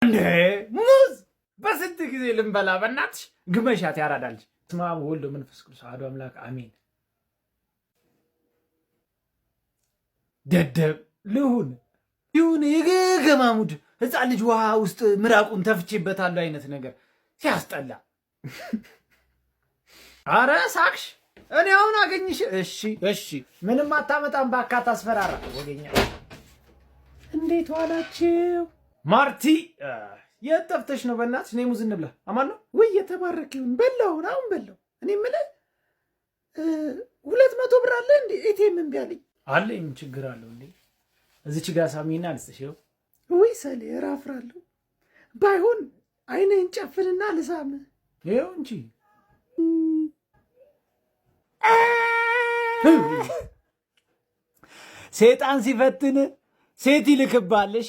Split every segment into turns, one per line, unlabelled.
እንዴ፣ ሙዝ በስንት ጊዜ ልንበላ? በእናትሽ ግመሻት ያራዳልች። በስመ አብ ወወልድ ወመንፈስ ቅዱስ አሐዱ አምላክ አሜን። ደደብ ልሁን ይሁን የገገማሙድ ህፃን ልጅ ውሃ ውስጥ ምራቁን ተፍቼበታለሁ አይነት ነገር ሲያስጠላ። አረ ሳክሽ፣ እኔ አሁን አገኝሽ። እሺ እሺ፣ ምንም አታመጣም። ባካ ታስፈራራ ወገኛ። እንዴት ዋላችሁ? ማርቲ፣ የት ጠፍተሽ ነው? በእናትሽ እኔ ሙዝ እንብላ። አማን ነው ወይ? የተባረክ ይሁን። በላውን አሁን በላው። እኔ የምልህ 200 ብር አለ እንዴ? ATM እምቢ አለኝ። አለኝ። ችግር አለው እንዴ? እዚች ጋር ሳሚና ልስጥሽ። ይኸው። ውይ ሰሌ እራፍራለሁ። ባይሆን አይንህን ጨፍንና ልሳም። ይኸው እንጂ። ሴጣን ሲፈትን ሴት ይልክባለሽ።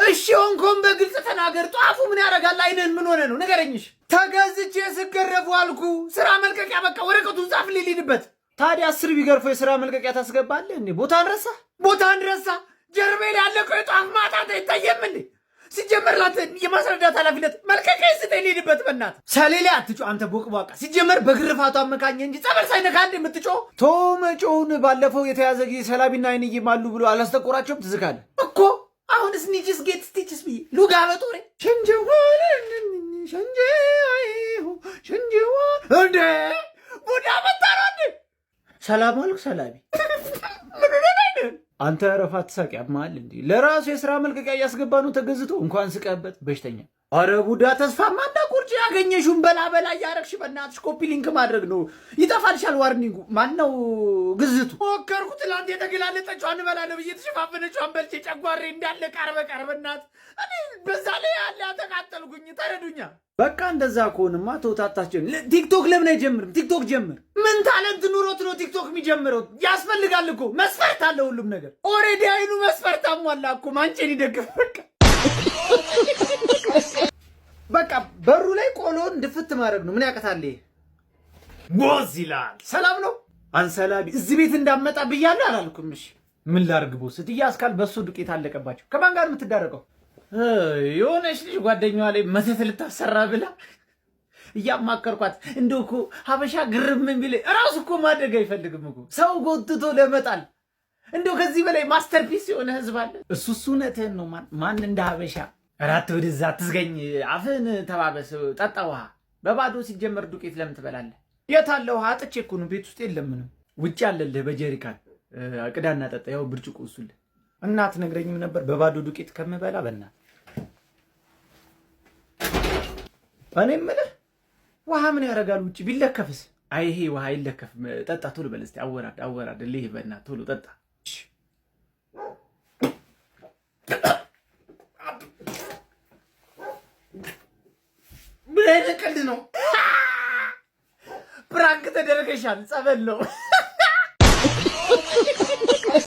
እሺ ሆንኮን በግልጽ ተናገር። ጧፉ ምን ያደርጋል? አይንህን ምን ሆነ ነው ንገረኝሽ። ተገዝቼ ስገረፉ አልኩ። ስራ መልቀቂያ በቃ ወረቀቱን ጻፍ ሊልበት። ታዲያ 10 ቢገርፈው የስራ መልቀቂያ ታስገባለህ እንዴ? ቦታ አንረሳ፣ ቦታ አንረሳ። ጀርቤ ላይ ያለቀው የጧፍ ማጣት አይታየም እንዴ? ሲጀመር ላንተ የማስረዳት ኃላፊነት መልቀቂያ ስጠኝ ልሂድበት። በእናትህ ሰሌ ላይ አትጮህ አንተ ቦቅቧቃ። ሲጀመር በግርፋቱ አመካኘ እንጂ ጸበል ሳይነካ እንደ የምትጮህ ቶ መጮውን ባለፈው የተያዘ ጊዜ ሰላቢና አይንዬም አሉ ብሎ አላስጠቆራቸውም? ትዝካለህ እኮ። አሁን snitches get stitches ብዬ ሉጋ በጦሬ ሸንጀዋ እንዴ ቡዳ መጣ ነው እንዴ? ሰላም አልኩ ሰላቢ። ምን ሆነ ነው? አንተ ረፋ አትሳቅ፣ ያማል እንዴ? ለራሱ የስራ መልቀቂያ እያስገባ ነው ተገዝቶ እንኳን ስቀበት በሽተኛ። አረ ቡዳ ተስፋማ እንዳቆርጭ ያገኘሽውን በላ በላ እያረግሽ በእናትሽ copy link ማድረግ ነው። ይጠፋልሻል። Warning ኡ ማነው ግዝቱ? ሞከርኩ። ትላንት የተገላለጠችዋን እበላለሁ ብዬ የተሸፋፈነችዋን በልቼ ጨጓሬ እንዳለ ቃር በቃር በእናት እኔ በዛ ላይ ያለ ያተቃጠልኩኝ። ተረዱኛ። በቃ እንደዛ ከሆንማ ተውታታችን። ቲክቶክ ለምን አይጀምርም? ቲክቶክ ጀምር። ምን talent ኑሮት ነው ቲክቶክ የሚጀምረው? ያስፈልጋል እኮ፣ መስፈርት አለ ሁሉም ነገር። Already አይኑ መስፈርት አሟላ እኮ። ማንቼን ይደግፍ። በቃ በቃ በሩ ላይ ቆሎን ድፍት ማድረግ ነው። ምን ያቅታል? ይሄ ቦዝ ይላል። ሰላም ነው አንሰላቢ። እዚህ ቤት እንዳመጣ ብያለሁ አላልኩም? እሺ ምን ላርግ? Boss እትዬ አስካል በሱ ዱቄት አለቀባቸው። ከማን ጋር የምትዳረቀው? የሆነች ልጅ ጓደኛዋ ላይ መተት ልታሰራ ብላ እያማከርኳት፣ እንደው እኮ ሀበሻ ግርም የሚል እራሱ እኮ ማደግ አይፈልግም እኮ ሰው ጎትቶ ለመጣል። እንደው ከዚህ በላይ masterpiece የሆነ ህዝብ አለ? እሱ እሱ እውነትህን ነው። ማን እንደ ሀበሻ። እራት ወደዛ አትዝገኝ፣ አፍህን ተባበስ፣ ጠጣ ውሃ። በባዶ ሲጀመር ዱቄት ለምን ትበላለህ? የት አለ ውሃ? አጥቼ እኮ ነው፣ ቤት ውስጥ የለም ምንም። ውጭ አለልህ በጀሪካን፣ ቅዳና ጠጣ። ያው ብርጭቆ እሱልህ። እናት ነግረኝም ነበር በባዶ ዱቄት ከምበላ በእናትህ። እኔ የምልህ ውሃ ምን ያደርጋል ውጭ ቢለከፍስ? አይ ይሄ ውሃ አይለከፍም። ጠጣ ቶሎ በል እስኪ፣ አወራድ አወራድ ልህ በእናትህ ቶሎ ጠጣ። ምን አይነት ቀልድ ነው? Prank ተደረገሻል። ጸበል ነው።